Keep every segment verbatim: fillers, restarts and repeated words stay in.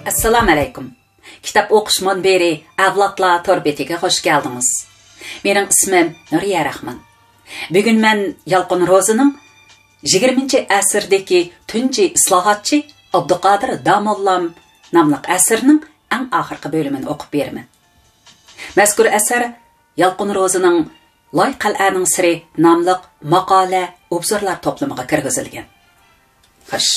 ئەسسالامۇ ئەلەيكۇم. كىتاب ئوقۇش مۇنبىرى ئەۋلادلار تور بېتىگە خۇش كەلدىڭىز. مېنىڭ ئىسمىم نۇرىيە راخمان. بۈگۈن مەن يالقۇن روزىنىڭ يىگىرمىنچى ئەسىردىكى تۇنجى ئىسلاھاتچى ئابدۇقادىر داموللام ناملىق ئەسىرىنىڭ ئەڭ ئاخىرقى بۆلۈمىنى ئوقۇپ بېرىمەن. مەزكۇر ئەسەر يالقۇن روزىنىڭ لاي قەلئەنىڭ سىرى ناملىق ماقالە، ئوبزورلار توپلىمىغا كىرگۈزۈلگەن. خوش.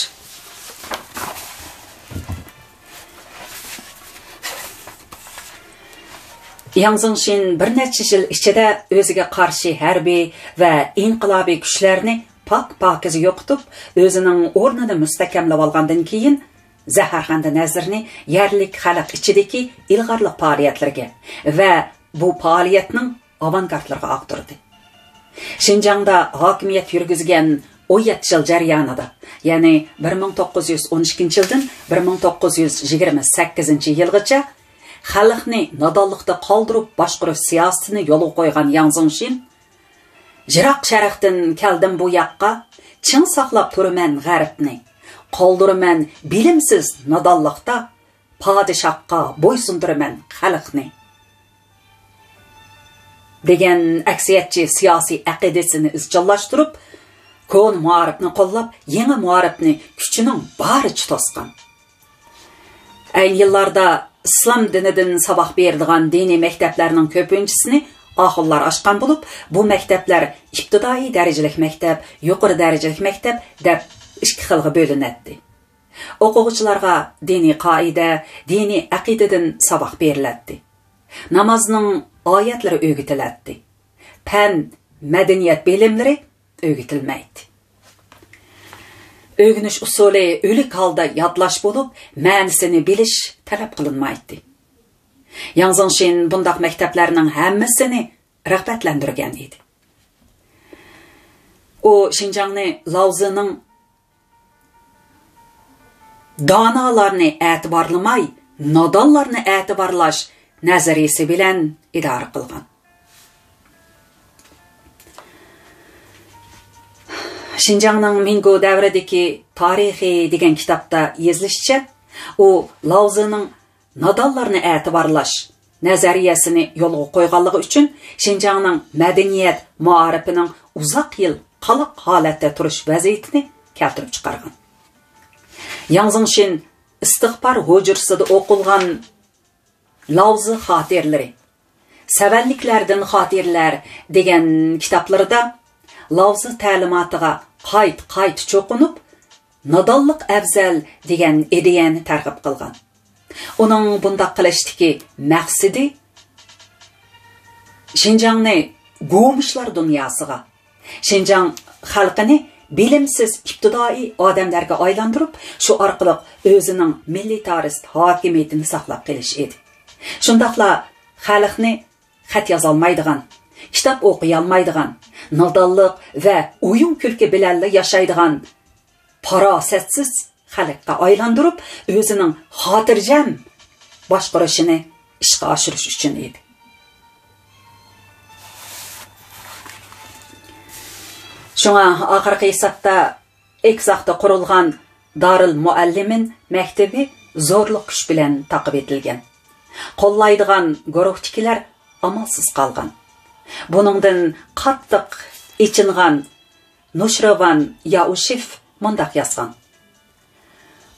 ياڭ زېڭشىن بىر نەچچە يىل ئىچىدە ئۆزىگە قارشى ھەربىي ۋە ئىنقىلابىي كۈچلەرنى پاك-پاكىز يوقىتىپ، ئۆزىنىڭ ئورنىنى مۇستەھكەملەۋالغاندىن كېيىن، زەھەرخەندە نەزىرىنى يەرلىك خەلق ئىچىدىكى ئىلغارلىق پائالىيەتلىرىگە ۋە بۇ پائالىيەتنىڭ ئاۋانگارتلىرىغا ئاغدۇردى. شىنجاڭدا ھاكىمىيەت يۈرگۈزگەن ئون يەتتە يىل جەريانىدا، يەنى بىر مىڭ توققۇز يۈز ئون ئىككىنچى يىلدىن بىر مىڭ توققۇز يۈز يىگىرمە سەككىزىنچى يىلغىچە خەلقنى نادانلىقتا قالدۇرۇپ باشقۇرۇش سىياسىتىنى يولغا قويغان ياڭ زېڭشىن، يىراق شەرقتىن كەلدىم بۇ ياققا، چىڭ ساقلاپ تۇرىمەن غەربنى، قالدۇرىمەن بىلىمسىز نادانلىقتا، پادىشاھقا بويسۇندۇرىمەن خەلقنى. دېگەن ئەكسىيەتچى سىياسىي ئەقىدىسىنى ئىزچىللاشتۇرۇپ، كونا مائارىپنى قوللاپ، يېڭى مائارىپنى كۈچىنىڭ بارىچە توسقان. ئەينى يىللاردا ئىسلام دىنىدىن ساۋاق بېرىدىغان دىنىي مەكتەپلەرنىڭ كۆپىنچىسىنى ئاخۇنلار ئاچقان بولۇپ، بۇ مەكتەپلەر ئىپتىدائىي دەرىجىلىك مەكتەپ، يۇقىرى دەرىجىلىك مەكتەپ دەپ ئىككى خىلغا بۆلۈنەتتى. ئوقۇغۇچىلارغا دىنىي قائىدە، دىنىي ئەقىدىدىن ساۋاق بېرىلەتتى. نامازنىڭ ئايەتلىرى ئۆگىتىلەتتى. پەن، مەدەنىيەت بىلىملىرى ئۆگىتىلمەيتتى. ئۆگىنىش ئۇسۇلى ئۆلۈك ھالدا يادلاش بولۇپ، مەنىسىنى بىلىش تەلەپ قىلىنمايتتى. ياڭ زېڭشىن بۇنداق مەكتەپلەرنىڭ ھەممىسىنى رىغبەتلەندۈرگەن ئىدى. ئۇ شىنجاڭنى لاۋزىنىڭ دانالارنى ئەتىۋارلىماي، نادانلارنى ئەتىۋارلاش نەزەرىيىسى بىلەن ئىدارە قىلغان. شىنجاڭنىڭ مىڭگو دەۋرىدىكى تارىخى دېگەن كىتابتا يېزىلىشىچە، ئۇ لاۋزىنىڭ نادانلارنى ئەتىۋارلاش نەزەرىيەسىنى يولغا قويغانلىقى ئۈچۈن شىنجاڭنىڭ مەدەنىيەت مائارىپىنىڭ ئۇزاق يىل قالاق ھالەتتە تۇرۇش ۋەزىيىتىنى كەلتۈرۈپ چىقارغان. ياڭ زېڭشىن ئىستىغپار ھۇجرىسىدا ئوقۇلغان لاۋزى خاتىرىلىرى، سەۋەنلىكلەردىن خاتىرىلەر دېگەن كىتابلىرىدا لاۋزى تەلىماتىغا قايتا-قايتا چوقۇنۇپ، نادانلىق ئەۋزەل دېگەن ئىدىيەنى تەرغىب قىلغان. ئۇنىڭ بۇنداق قىلىشتىكى مەقسىتى شىنجاڭنى گومۇشلار دۇنياسىغا، شىنجاڭ خەلقىنى بىلىمسىز ئىپتىدائىي ئادەملەرگە ئايلاندۇرۇپ، شۇ ئارقىلىق ئۆزىنىڭ مىلىتارىست ھاكىمىيىتىنى ساقلاپ قېلىش ئىدى. شۇنداقلا خەلقنى خەت يازالمايدىغان، كىتاب ئوقۇيالمايدىغان، نادانلىق ۋە ئويۇن-كۈلكە بىلەنلا ياشايدىغان پاراسەتسىز خەلققە ئايلاندۇرۇپ، ئۆزىنىڭ خاتىرجەم باشقۇرۇشىنى ئىشقا ئاشۇرۇش ئۈچۈن ئىدى. شۇڭا ئاخىرقى ھېسابتا ئېكزاكتا قۇرۇلغان دارىل مۇئەللىمىن مەكتىپى زورلۇق كۈچ بىلەن تاقىۋېتىلگەن. قوللايدىغان گۇرۇھتىكىلەر ئامالسىز قالغان. بۇنىڭدىن قاتتىق ئېچىنغان نۇشرىۋان ياۋشېف مۇنداق يازغان: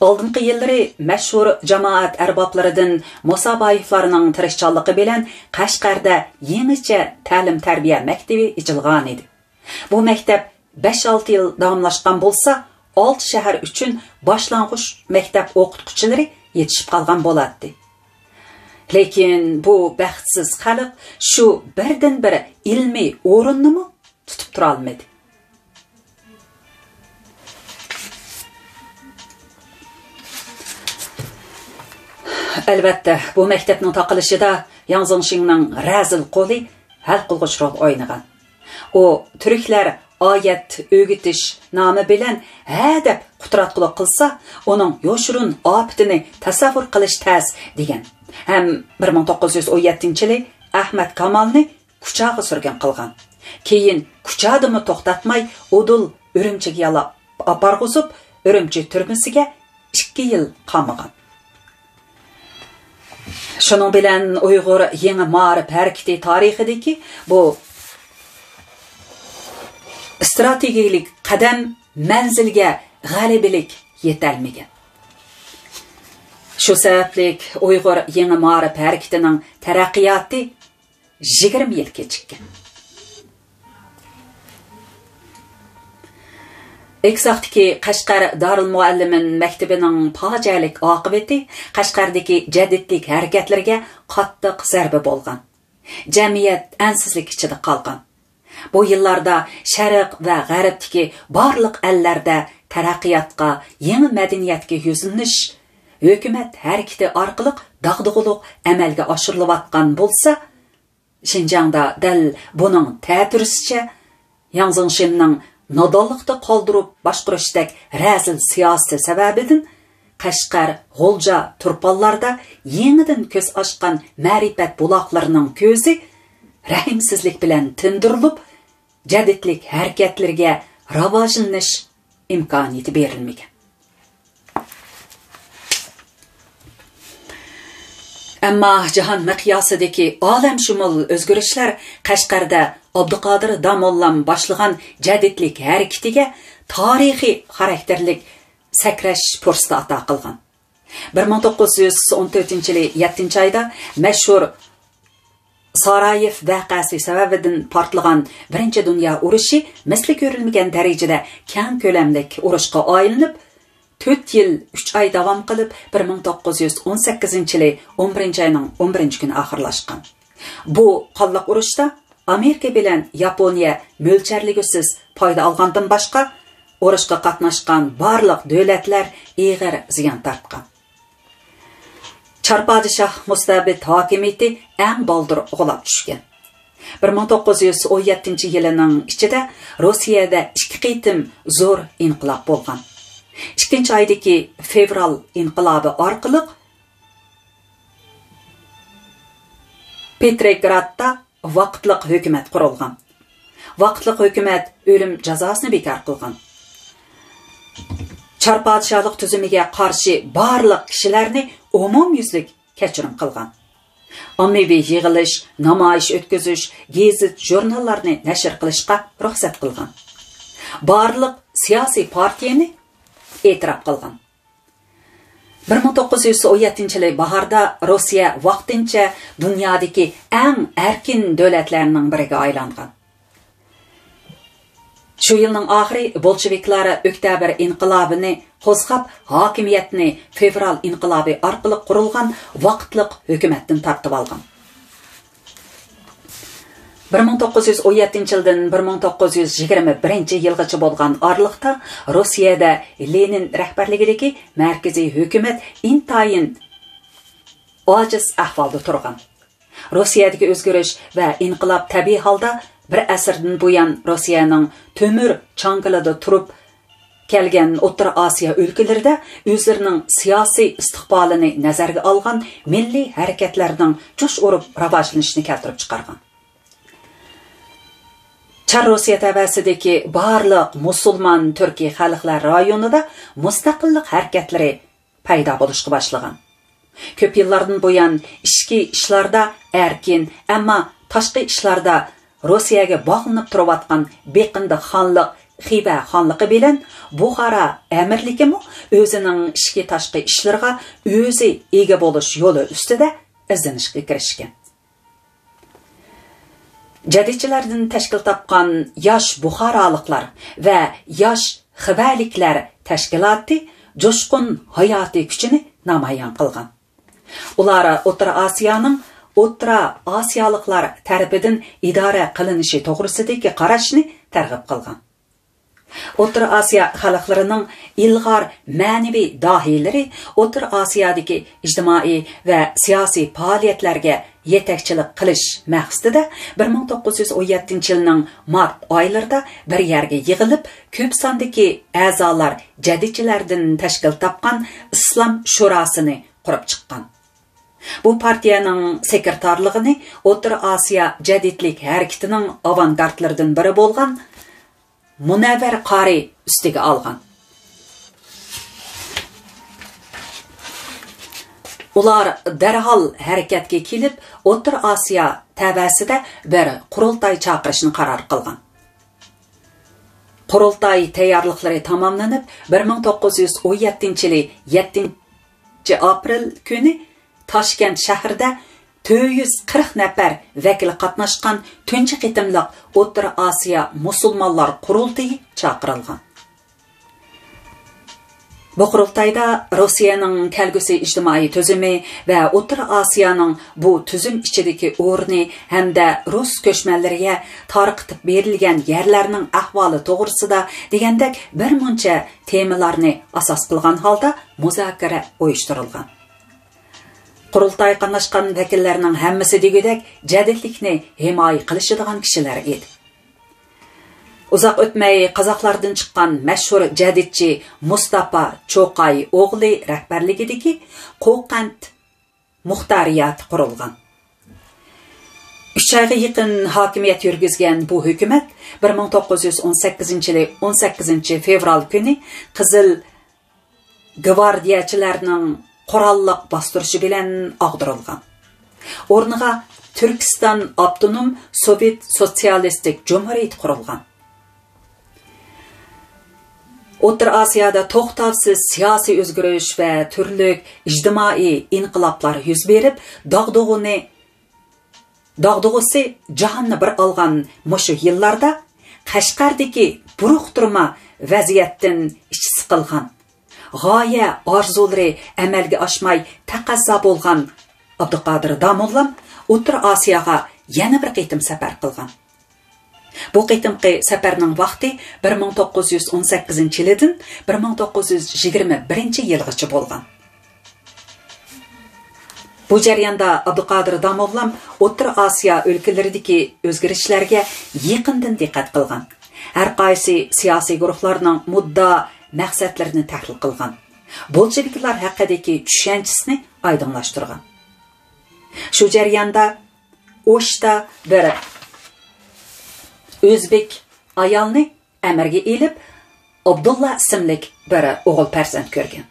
ئالدىنقى يىللىرى مەشھۇر جامائەت ئەربابلىرىدىن مۇسابايېۋلارنىڭ تىرىشچانلىقى بىلەن قەشقەردە يېڭىچە تەلىم-تەربىيە مەكتىپى ئېچىلغانىدى. بۇ مەكتەپ بەش-ئالتە يىل داۋاملاشقان بولسا، ئالتە شەھەر ئۈچۈن باشلانغۇچ مەكتەپ ئوقۇتقۇچىلىرى يېتىشىپ قالغان بولاتتى. لېكىن بۇ بەختسىز خەلق شۇ بىردىنبىر ئىلمىي ئورۇننىمۇ تۇتۇپ تۇرالمىدى. ئەلۋەتتە، بۇ مەكتەپنىڭ تاقىلىشىدا ياڭ زېڭشىڭنىڭ رەزىل قولى ھەل قىلغۇچ رول ئوينىغان. ئۇ تۈركلەر ئايەت ئۆگىتىش نامى بىلەن ھە دەپ قۇتراتقۇلۇق قىلسا، ئۇنىڭ يوشۇرۇن ئاپىتىنى تەسەۋۋۇر قىلىش تەس، دېگەن. ھەم بىر مىڭ توققۇز يۈز ئون يەتتىنچى يىلى ئەھمەد كامالنى كۇچاغا سۈرگۈن قىلغان. كېيىن كۇچادىمۇ توختاتماي، ئۇدۇل ئۈرۈمچىگە يالاپ ئاپارغۇزۇپ، ئۈرۈمچى تۈرمىسىگە ئىككى يىل قامىغان. شۇنىڭ بىلەن ئۇيغۇر يېڭى مائارىپ ھەرىكىتى تارىخىدىكى بۇ ئىستراتېگىيەلىك قەدەم مەنزىلگە غەلىبىلىك يېتەلمىگەن. شۇ سەۋەبلىك ئۇيغۇر يېڭى مائارىپ ھەرىكىتىنىڭ تەرەققىياتى يىگىرمە يىل كېچىككەن. ئەكساقتىكى قەشقەر دارىلمۇئەللىمىن مەكتىپىنىڭ پاجىئەلىك ئاقىۋىتى قەشقەردىكى جەدىدلىك ھەرىكەتلىرىگە قاتتىق زەربە بولغان. جەمئىيەت ئەنسىزلىك ئىچىدە قالغان. بۇ يىللاردا شەرق ۋە غەربتىكى بارلىق ئەللەردە تەرەققىياتقا، يېڭى مەدەنىيەتكە يۈزلىنىش ھۆكۈمەت ھەرىكىتى ئارقىلىق داغدۇغىلىق ئەمەلگە ئاشۇرۇلۇۋاتقان بولسا، شىنجاڭدا دەل بۇنىڭ تەتۈرىسىچە، ياڭ زېڭشىننىڭ نادانلىقتا قالدۇرۇپ باشقۇرۇشتەك رەزىل سىياسىتى سەۋەبىدىن، قەشقەر، غۇلجا، تۇرپانلاردا يېڭىدىن كۆز ئاچقان مەرىپەت بۇلاقلىرىنىڭ كۆزى رەھىمسىزلىك بىلەن تىندۇرۇلۇپ، جەدىدلىك ھەرىكەتلىرىگە راۋاجلىنىش ئىمكانىيىتى بېرىلمىگەن. ئەمما جاھان مىقياسىدىكى ئالەمشۇمۇل ئۆزگىرىشلەر قەشقەردە ئابدۇقادىر داموللام باشلىغان جەدىدلىك ھەرىكىتىگە تارىخىي خاراكتېرلىك سەكرەش پۇرسىتى ئاتا قىلغان. بىر مىڭ توققۇز يۈز ئون تۆتىنچى يىلى يەتتىنچى ئايدا مەشھۇر سارايېف ۋەقەسى سەۋەبىدىن پارتلىغان بىرىنچى دۇنيا ئۇرۇشى مىسلى كۆرۈلمىگەن دەرىجىدە كەڭ كۆلەملىك ئۇرۇشقا ئايلىنىپ، تۆت يىل ئۈچ ئاي داۋام قىلىپ، بىر مىڭ توققۇز يۈز ئون سەككىزىنچى يىلى ئون بىرىنچى ئاينىڭ ئون بىرىنچى كۈنى ئاخىرلاشقان. بۇ قانلىق ئۇرۇشتا ئامېرىكا بىلەن ياپونىيە مۆلچەرلىگۈسىز پايدا ئالغاندىن باشقا، ئۇرۇشقا قاتناشقان بارلىق دۆلەتلەر ئېغىر زىيان تارتقان. چار پادىشاھ مۇستەبىت ھاكىمىيىتى ئەڭ بالدۇر غۇلاپ چۈشكەن. بىر مىڭ توققۇز يۈز ئون يەتتىنچى يىلىنىڭ ئىچىدە روسىيەدە ئىككى قېتىم زور ئىنقىلاب بولغان. ئىككىنچى ئايدىكى فېۋرال ئىنقىلابى ئارقىلىق پېتروگرادتا ۋاقىتلىق ھۆكۈمەت قۇرۇلغان. ۋاقىتلىق ھۆكۈمەت ئۆلۈم جازاسىنى بىكار قىلغان. چار پادىشاھلىق تۈزۈمىگە قارشى بارلىق كىشىلەرنى ئومۇميۈزلۈك كەچۈرۈم قىلغان. ئاممىۋى يىغىلىش، نامايىش ئۆتكۈزۈش، گېزىت، ژۇرناللارنى نەشر قىلىشقا رۇخسەت قىلغان. بارلىق سىياسىي پارتىيەنى ئېتىراپ قىلغان. بىر مىڭ توققۇز يۈز ئون يەتتىنچى يىلى باھاردا روسىيە ۋاقتىنچە دۇنيادىكى ئەڭ ئەركىن دۆلەتلەرنىڭ بىرىگە ئايلانغان. شۇ يىلنىڭ ئاخىرى بولشېۋىكلار ئۆكتەبىر ئىنقىلابىنى قوزغاپ، ھاكىمىيەتنى فېۋرال ئىنقىلابى ئارقىلىق قۇرۇلغان ۋاقىتلىق ھۆكۈمەتتىن تارتىۋالغان. بىر مىڭ توققۇز يۈز ئون يەتتىنچى يىلدىن بىر مىڭ توققۇز يۈز يىگىرمە بىرىنچى يىلغىچە بولغان ئارىلىقتا روسىيەدە لېنىن رەھبەرلىكىدىكى مەركىزىي ھۆكۈمەت ئىنتايىن ئاجىز ئەھۋالدا تۇرغان. روسىيەدىكى ئۆزگىرىش ۋە ئىنقىلاب تەبىئىي ھالدا بىر ئەسىردىن بۇيان روسىيەنىڭ تۆمۈر چاڭگىلىدا تۇرۇپ كەلگەن ئوتتۇرا ئاسىيا ئۆلكىلىرىدە ئۆزلىرىنىڭ سىياسىي ئىستىقبالىنى نەزەرگە ئالغان مىللىي ھەرىكەتلەرنىڭ جۇش ئۇرۇپ راۋاجلىنىشىنى كەلتۈرۈپ چىقارغان. چار روسىيە تەۋەسىدىكى بارلىق مۇسۇلمان تۈركىي خەلقلەر رايونىدا مۇستەقىللىق ھەرىكەتلىرى پەيدا بولۇشقا باشلىغان. كۆپ يىللاردىن بۇيان ئىچكى ئىشلاردا ئەركىن، ئەمما تاشقى ئىشلاردا روسىيەگە باغلىنىپ تۇرۇۋاتقان بېقىندى خانلىق خىۋە خانلىقى بىلەن بۇخارا ئەمىرلىكىمۇ ئۆزىنىڭ ئىچكى تاشقى ئىشلىرىغا ئۆزى ئىگە بولۇش يولى ئۈستىدە ئىزدىنىشكە كىرىشكەن. جەدىدچىلەردىن تەشكىل تاپقان ياش بۇخارالىقلار ۋە ياش خىۋەلىكلەر تەشكىلاتى جۇشقۇن ھاياتىي كۈچىنى نامايان قىلغان. ئۇلار ئوتتۇرا ئاسىيانىڭ ئوتتۇرا ئاسىيالىقلار تەرىپىدىن ئىدارە قىلىنىشى توغرىسىدىكى قاراشنى تەرغىب قىلغان. ئوتتۇرا ئاسىيا خەلقلىرىنىڭ ئىلغار مەنىۋى داھىيلىرى ئوتتۇرا ئاسىيادىكى ئىجتىمائىي ۋە سىياسىي پائالىيەتلەرگە يېتەكچىلىك قىلىش مەقسىتىدە بىر مىڭ توققۇز يۈز ئون يەتتىنچى يىلنىڭ مارت ئايلىرىدا بىر يەرگە يىغىلىپ، كۆپ ساندىكى ئەزالار جەدىدچىلەردىن تەشكىل تاپقان ئىسلام شوراسىنى قۇرۇپ چىققان. بۇ پارتىيەنىڭ سېكرېتارلىقىنى ئوتتۇرا ئاسىيا جەدىدلىك ھەرىكىتىنىڭ ئاۋانگارتلىرىدىن بىرى بولغان مۇنەۋۋەر قارى ئۈستىگە ئالغان. ئۇلار دەرھال ھەرىكەتكە كېلىپ، ئوتتۇرا ئاسىيا تەۋەسىدە بىر قۇرۇلتاي چاقىرىشنى قارار قىلغان. قۇرۇلتاي تەييارلىقلىرى تاماملىنىپ، بىر مىڭ توققۇز يۈز ئون يەتتىنچى يىلى يەتتىنچى ئاپرېل كۈنى تاشكەنت شەھىرىدە تۆت يۈز قىرىق نەپەر ۋەكىل قاتناشقان تۇنجى قېتىملىق ئوتتۇرا ئاسىيا مۇسۇلمانلار قۇرۇلتىيى چاقىرىلغان. بۇ قۇرۇلتايدا روسىيەنىڭ كەلگۈسى ئىجتىمائىي تۈزۈمى ۋە ئوتتۇرا ئاسىيانىڭ بۇ تۈزۈم ئىچىدىكى ئورنى ھەمدە رۇس كۆچمەنلىرىگە تارقىتىپ بېرىلگەن يەرلەرنىڭ ئەھۋالى توغرىسىدا دېگەندەك بىر مۇنچە تېمىلارنى ئاساس قىلغان ھالدا مۇزاكىرە ئۇيۇشتۇرۇلغان. قۇرۇلتايغا قاتناشقان ۋەكىللەرنىڭ ھەممىسى دېگۈدەك جەدىدلىكنى ھىمايە قىلىشىدىغان كىشىلەر ئىدى. ئۇزاق ئۆتمەي قازاقلاردىن چىققان مەشھۇر جەدىدچى مۇستاپا چوقاي ئوغلى رەھبەرلىكىدىكى قوقەنت مۇختارىياتى قۇرۇلغان. ئۈچ ئايغا يېقىن ھاكىمىيەت يۈرگۈزگەن بۇ ھۆكۈمەت بىر مىڭ توققۇز يۈز ئون سەككىزىنچى يىلى ئون سەككىزىنچى فېۋرال كۈنى قىزىل گۋاردىيەچىلەرنىڭ قوراللىق باستۇرۇشى بىلەن ئاغدۇرۇلغان. ئورنىغا تۈركىستان ئاپتونوم سوۋېت سوتسىيالىستىك جۇمھۇرىيىتى قۇرۇلغان. ئوتتۇرا ئاسىيادا توختاۋسىز سىياسىي ئۆزگىرىش ۋە تۈرلۈك ئىجتىمائىي ئىنقىلابلار يۈز بېرىپ، داغدۇغىنى، داغدۇغىسى جاھاننى بىر ئالغان مۇشۇ يىللاردا قەشقەردىكى بۇرۇقتۇرما ۋەزىيەتتىن ئىچى سىقىلغان، غايە ئارزۇلىرى ئەمەلگە ئاشماي تەقەززا بولغان ئابدۇقادىر داموللام ئوتتۇرا ئاسىياغا يەنە بىر قېتىم سەپەر قىلغان. بۇ قېتىمقى سەپەرنىڭ ۋاقتى بىر مىڭ توققۇز يۈز ئون سەككىزىنچى يىلىدىن بىر مىڭ توققۇز يۈز يىگىرمە بىرىنچى يىلغىچە بولغان. بۇ جەرياندا ئابدۇقادىر داموللام ئوتتۇرا ئاسىيا ئۆلكىلىرىدىكى ئۆزگىرىشلەرگە يېقىندىن دىققەت قىلغان. ھەر قايسى سىياسىي گۇرۇھلارنىڭ مۇددىئا مەقسەتلىرىنى تەھلىل قىلغان. بولشېۋىكلار ھەققىدىكى چۈشەنچىسىنى ئايدىڭلاشتۇرغان. شۇ جەرياندا ئوشتا بىر ئۆزبېك ئايالنى ئەمىرگە ئېلىپ، ئابدۇللا ئىسىملىك بىر ئوغۇل پەرزەنت كۆرگەن.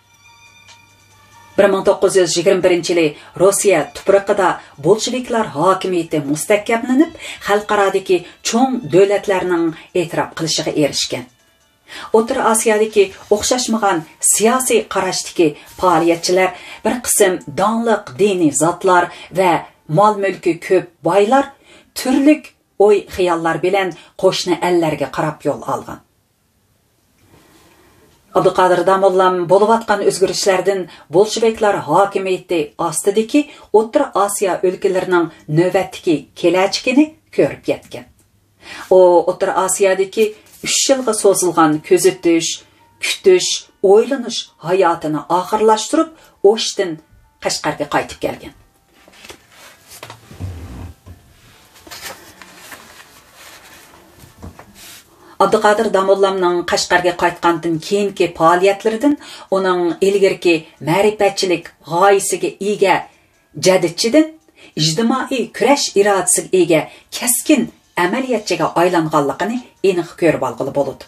بىر مىڭ توققۇز يۈز يىگىرمە بىرىنچى يىلى روسىيە تۇپرىقىدا بولشېۋىكلار ھاكىمىيىتى مۇستەھكەملىنىپ، خەلقئارادىكى چوڭ دۆلەتلەرنىڭ ئېتىراپ قىلىشىغا ئېرىشكەن. ئوتتۇرا ئاسىيادىكى ئوخشاشمىغان سىياسىي قاراشتىكى پائالىيەتچىلەر، بىر قىسىم داڭلىق دىنىي زاتلار ۋە مال-مۈلكى كۆپ بايلار تۈرلۈك ئوي-خىياللار بىلەن قوشنا ئەللەرگە قاراپ يول ئالغان. ئابدۇقادىر داموللام بولۇۋاتقان ئۆزگىرىشلەردىن بولشېۋىكلار ھاكىمىيىتى ئاستىدىكى ئوتتۇرا ئاسىيا ئۆلكىلىرىنىڭ نۆۋەتتىكى كېلەچىكىنى كۆرۈپ يەتكەن. ئۇ ئوتتۇرا ئاسىيادىكى ئۈچ يىلغا سوزۇلغان كۆزىتىش، كۈتۈش، ئويلىنىش ھاياتىنى ئاخىرلاشتۇرۇپ، ئوشتىن قەشقەرگە قايتىپ كەلگەن. ئابدۇقادىر داموللامنىڭ قەشقەرگە قايتقاندىن كېيىنكى پائالىيەتلىرىدىن ئۇنىڭ ئىلگىرىكى مەرىپەتچىلىك غايىسىگە ئىگە جەدىتچىدىن ئىجتىمائىي كۈرەش ئىرادىسىگە ئىگە كەسكىن ئەمەلىيەتچىگە ئايلانغانلىقىنى ئېنىق كۆرۈپ ئالغىلى بولىدۇ.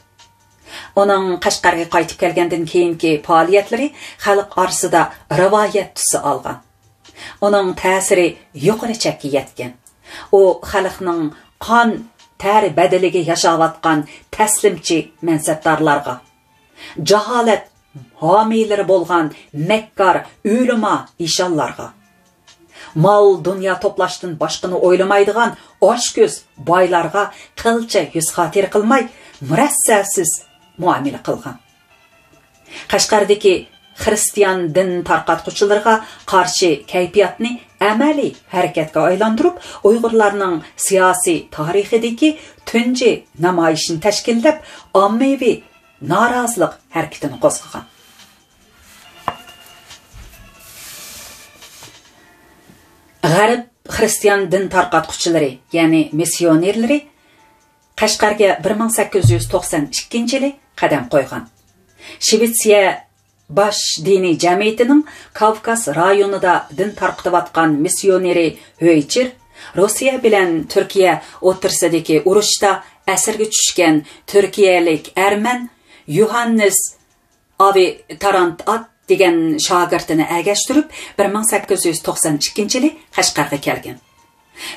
ئۇنىڭ قەشقەرگە قايتىپ كەلگەندىن كېيىنكى پائالىيەتلىرى خەلق ئارىسىدا رىۋايەت تۈسى ئالغان. ئۇنىڭ تەسىرى يۇقىرى چەككە يەتكەن. ئۇ خەلقنىڭ قان تەر بەدىلىگە ياشاۋاتقان تەسلىمچى مەنسەپدارلارغا، جاھالەت ھامىيلىرى بولغان مەككار ئۆلىما ئىشانلارغا، مال-دۇنيا توپلاشتىن باشقىنى ئويلىمايدىغان ئاچكۆز بايلارغا قىلچە يۈز خاتىرە قىلماي، مۇرەسسەسىز مۇئامىلە قىلغان. قەشقەردىكى خىرىستىيان دىن تارقاتقۇچىلىرىغا قارشى كەيپىياتنى ئەمەلىي ھەرىكەتكە ئايلاندۇرۇپ، ئۇيغۇرلارنىڭ سىياسىي تارىخىدىكى تۇنجى نامايىشىنى تەشكىللەپ، ئاممىۋى نارازىلىق ھەرىكىتىنى قوزغىغان. غەرب خىرىستىيان دىن تارقاتقۇچىلىرى، يەنى مىسسىيونېرلىرى قەشقەرگە بىر مىڭ سەككىز يۈز توقسەن ئىككىنچى يىلى قەدەم قويغان. شىۋېتسىيە باش دىنىي جەمئىيىتىنىڭ كاۋكاز رايونىدا دىن تارقىتىۋاتقان مىسسىيونېرى ھۆيچىر روسىيە بىلەن تۈركىيە ئوتتۇرىسىدىكى ئۇرۇشتا ئەسىرگە چۈشكەن تۈركىيەلىك ئەرمەن يوھاننېس ئاۋى تارانت ئات دېگەن شاگىرتىنى ئەگەشتۈرۈپ، بىر مىڭ سەككىز يۈز توقسان ئىككىنچى يىلى قەشقەرگە كەلگەن.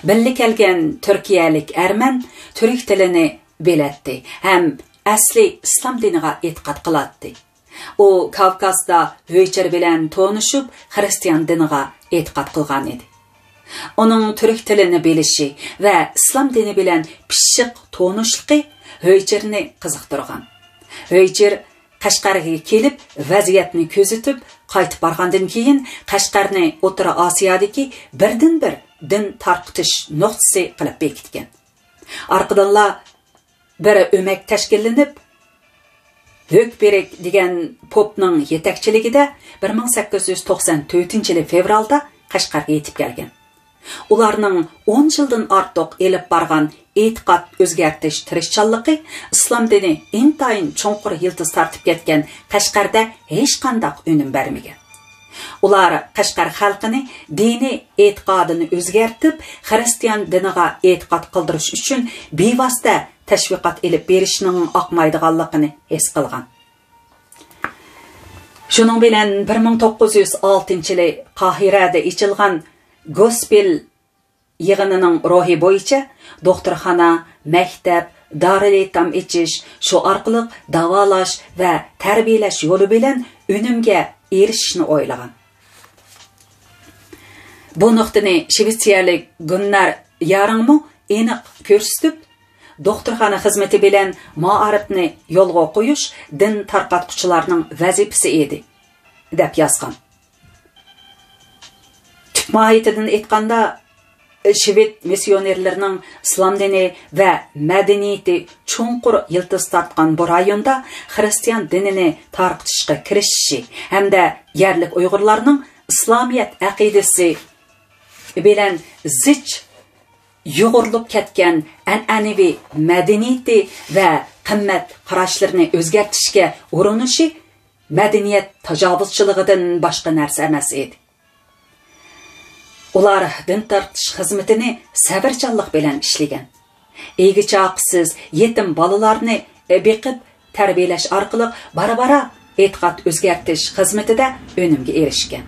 بىللە كەلگەن تۈركىيەلىك ئەرمەن تۈرك تىلىنى بىلەتتى ھەم ئەسلى ئىسلام دىنىغا ئېتىقاد قىلاتتى. ئۇ كاۋكازدا ھۆيچېر بىلەن تونۇشۇپ، خىرىستىيان دىنىغا ئېتىقاد قىلغان ئىدى. ئۇنىڭ تۈرك تىلىنى بىلىشى ۋە ئىسلام دىنى بىلەن پىششىق تونۇشلۇقى ھۆيچېرنى قىزىقتۇرغان. ھۆيچېر قەشقەرگە كېلىپ، ۋەزىيەتنى كۆزىتىپ، قايتىپ بارغاندىن كېيىن، قەشقەرنى ئوتتۇرا ئاسىيادىكى بىردىنبىر دىن تارقىتىش نۇقتىسى قىلىپ بېكىتكەن. ئارقىدىنلا بىر ئۆمەك تەشكىللىنىپ، ھۆكبېرىك دېگەن پوپنىڭ يېتەكچىلىكىدە بىر مىڭ سەككىز يۈز توقسان تۆتىنچى يىلى فېۋرالدا قەشقەرگە يېتىپ كەلگەن. ئۇلارنىڭ ئون يىلدىن ئارتۇق ئېلىپ بارغان ئېتىقاد ئۆزگەرتىش تىرىشچانلىقى ئىسلام دىنى ئىنتايىن چوڭقۇر يىلتىز تارتىپ كەتكەن قەشقەردە ھېچقانداق ئۈنۈم بەرمىگەن. ئۇلار قەشقەر خەلقىنى دىنىي ئېتىقادىنى ئۆزگەرتىپ، خىرىستىيان دىنىغا ئېتىقاد قىلدۇرۇش ئۈچۈن بىۋاسىتە تەشۋىقات ئېلىپ بېرىشنىڭ ئاقمايدىغانلىقىنى ھېس قىلغان. شۇنىڭ بىلەن بىر مىڭ توققۇز يۈز ئالتىنچى يىلى قاھىرەدە ئېچىلغان گوسپېل يىغىنىنىڭ روھى بويىچە دوختۇرخانا، مەكتەپ، دارىلئېتام ئېچىش، شۇ ئارقىلىق داۋالاش ۋە تەربىيەلەش يولى بىلەن ئۈنۈمگە ئېرىشىشنى ئويلىغان. بۇ نۇقتىنى شىۋېتسىيەلىك گۇننار يارىڭمۇ ئېنىق كۆرسىتىپ، دوختۇرخانا خىزمىتى بىلەن مائارىپنى يولغا قويۇش دىن تارقاتقۇچىلارنىڭ ۋەزىپىسى ئىدى، دەپ يازغان. تۈپ ماھىيىتىدىن ئېيتقاندا، شىۋېد مىسسىيونېرلىرىنىڭ ئىسلام دىنى ۋە مەدەنىيىتى چوڭقۇر يىلتىز تارتقان بۇ رايوندا خىرىستىيان دىنىنى تارقىتىشقا كىرىشىشى ھەمدە يەرلىك ئۇيغۇرلارنىڭ ئىسلامىيەت ئەقىدىسى بىلەن زىچ يۇغۇرۇلۇپ كەتكەن ئەنئەنىۋى مەدەنىيىتى ۋە قىممەت قاراشلىرىنى ئۆزگەرتىشكە ئۇرۇنۇشى مەدەنىيەت تاجاۋۇزچىلىقىدىن باشقا نەرسە ئەمەس ئىدى. ئۇلار دىن تارقىتىش خىزمىتىنى سەۋرچانلىق بىلەن ئىشلىگەن. ئىگە-چاقىسىز يېتىم بالىلارنى بېقىپ تەربىيەلەش ئارقىلىق بارا-بارا ئېتىقاد ئۆزگەرتىش خىزمىتىدە ئۈنۈمگە ئېرىشكەن.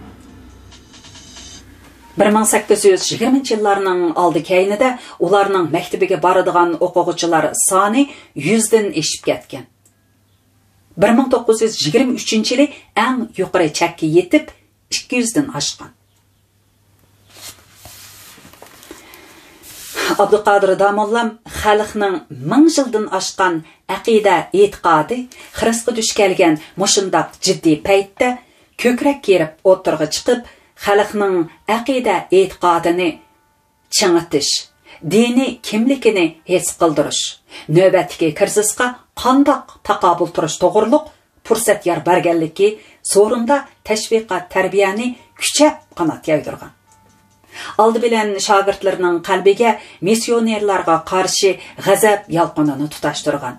بىر مىڭ سەككىز يۈز يىگىرمىنچى يىللارنىڭ ئالدى كەينىدە ئۇلارنىڭ مەكتىپىگە بارىدىغان ئوقۇغۇچىلار سانى يۈزدىن ئېشىپ كەتكەن. بىر مىڭ توققۇز يۈز يىگىرمە ئۈچىنچى يىلى ئەڭ يۇقىرى چەككە يېتىپ، ئىككى يۈزدىن ئاشقان. ئابدۇقادىر داموللام خەلقنىڭ مىڭ يىلدىن ئاشقان ئەقىدە ئېتىقادى خىرىسقا دۇچ كەلگەن مۇشۇنداق جىددىي پەيتتە كۆكرەك كېرىپ ئوتتۇرىغا چىقىپ، خەلقنىڭ ئەقىدە ئېتىقادىنى چىڭىتىش، دىنىي كىملىكىنى ھېس قىلدۇرۇش، نۆۋەتتىكى كىرىزىسقا قانداق تاقابىل تۇرۇش توغرۇلۇق پۇرسەت يار بەرگەنلىكى سورۇندا تەشۋىقات تەربىيەنى كۈچەپ قانات يايدۇرغان. ئالدى بىلەن شاگىرتلىرىنىڭ قەلبىگە مىسسىيونېرلارغا قارشى غەزەپ يالقۇنىنى تۇتاشتۇرغان.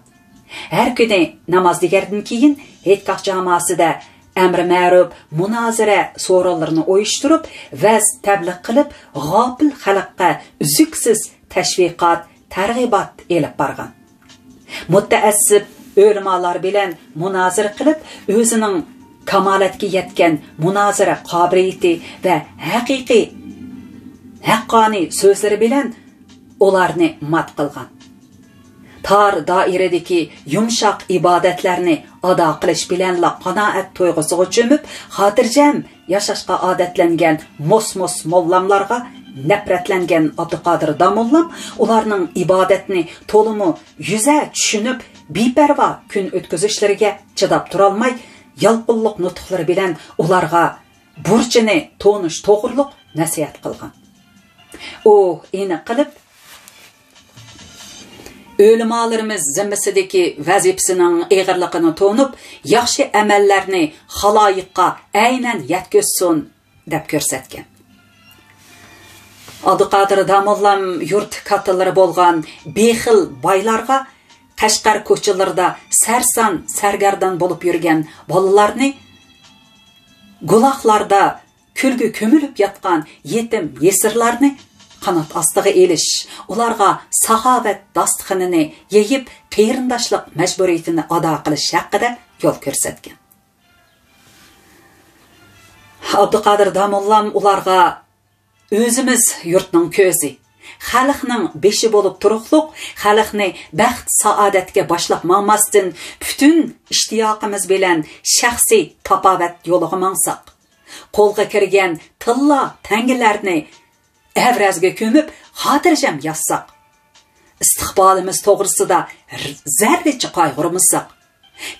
ھەر كۈنى نامازدىگەردىن كېيىن ھېيتگاھ جاماسىدە ئەمرى مەرۇپ، مۇنازىرە سورۇنلىرىنى ئۇيۇشتۇرۇپ، ۋەز تەبلىغ قىلىپ، غاپىل خەلققە ئۈزۈكسىز تەشۋىقات، تەرغىبات ئېلىپ بارغان. مۇتەئەسسىپ ئۆلىمالار بىلەن مۇنازىرە قىلىپ، ئۆزىنىڭ كامالەتكە يەتكەن مۇنازىرە قابىلىيىتى ۋە ھەقىقىي، ھەققانىي سۆزلىرى بىلەن ئۇلارنى مات قىلغان. تار دائىرىدىكى يۇمشاق ئىبادەتلەرنى ئادا قىلىش بىلەنلا قانائەت تۇيغۇسىغا چۆمۈپ، خاتىرجەم ياشاشقا ئادەتلەنگەن موس-موس موللاملارغا نەپرەتلەنگەن ئابدۇقادىر داموللام ئۇلارنىڭ ئىبادەتنى تولىمۇ يۈزە چۈشىنىپ، بىپەرۋا كۈن ئۆتكۈزۈشلىرىگە چىداپ تۇرالماي، يالقۇنلۇق نۇتۇقلىرى بىلەن ئۇلارغا بۇرچىنى تونۇش توغرۇلۇق نەسىھەت قىلغان. ئۇ ئېنىق قىلىپ، ئۆلىمالىرىمىز زىممىسىدىكى ۋەزىپىسىنىڭ ئېغىرلىقىنى تونۇپ، ياخشى ئەمەللەرنى خالايىققا ئەينەن يەتكۈزسۇن، دەپ كۆرسەتكەن. ئابدۇقادىر داموللام يۇرت كاتتىلىرى بولغان بېخىل بايلارغا، قەشقەر كوچىلىرىدا سەرسان-سەرگەردان بولۇپ يۈرگەن بالىلارنى، گۇلاغلاردا كۈلگە كۆمۈلۈپ ياتقان يېتىم يېسىرلارنى قانات ئاستىغا ئېلىش، ئۇلارغا ساخاۋەت داستىخىنىنى يېيىپ، قېرىنداشلىق مەجبۇرىيىتىنى ئادا قىلىش ھەققىدە يول كۆرسەتكەن. ئابدۇقادىر داموللام ئۇلارغا: «ئۆزىمىز يۇرتنىڭ كۆزى، خەلقنىڭ بېشى بولۇپ تۇرۇقلۇق، خەلقنى بەخت-سائادەتكە باشلاپ ماڭماستىن، پۈتۈن ئىشتىياقىمىز بىلەن شەخسىي تاپاۋەت يولىغا ماڭساق، قولغا كىرگەن تىللا تەڭگىلەرنى ئەۋرەزگە كۆمۈپ، خاتىرجەم ياتساق، ئىستىقبالىمىز توغرىسىدا زەررىچە قايغۇرمىساق،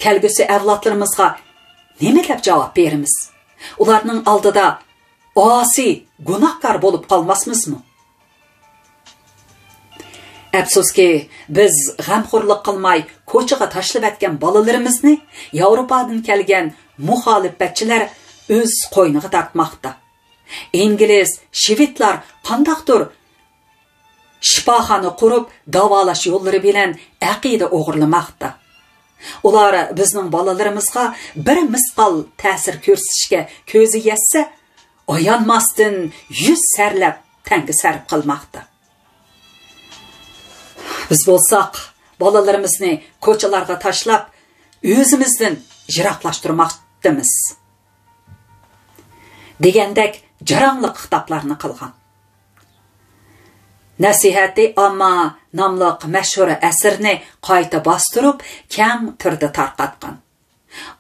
كەلگۈسى ئەۋلادلىرىمىزغا نېمە دەپ جاۋاب بېرىمىز؟ ئۇلارنىڭ ئالدىدا ئاسىي، گۇناھكار بولۇپ قالماسمىزمۇ؟» ئەپسۇسكى، بىز غەمخورلۇق قىلماي كوچىغا تاشلىۋەتكەن بالىلىرىمىزنى ياۋروپادىن كەلگەن مۇخالىپەتچىلەر ئۆز قوينىغا تارتماقتا. ئىنگلىز، شىۋېدلار قانداقتۇر شىپاخانا قۇرۇپ، داۋالاش يوللىرى بىلەن ئەقىدە ئوغرىلىماقتا. ئۇلار بىزنىڭ بالىلىرىمىزغا بىر مىسقال تەسىر كۆرسىتىشكە كۆزى يەتسە، ئايانماستىن يۈز سەرلەپ تەڭگە سەرپ قىلماقتا. بىز بولساق، بالىلىرىمىزنى كوچىلارغا تاشلاپ، ئۆزىمىزدىن يىراقلاشتۇرماقتىمىز، دېگەندەك جاراڭلىق خىتابلارنى قىلغان. نەسىھەتى ئامما ناملىق مەشھۇر ئەسىرىنى قايتا باستۇرۇپ، كەڭ تۈردە تارقاتقان.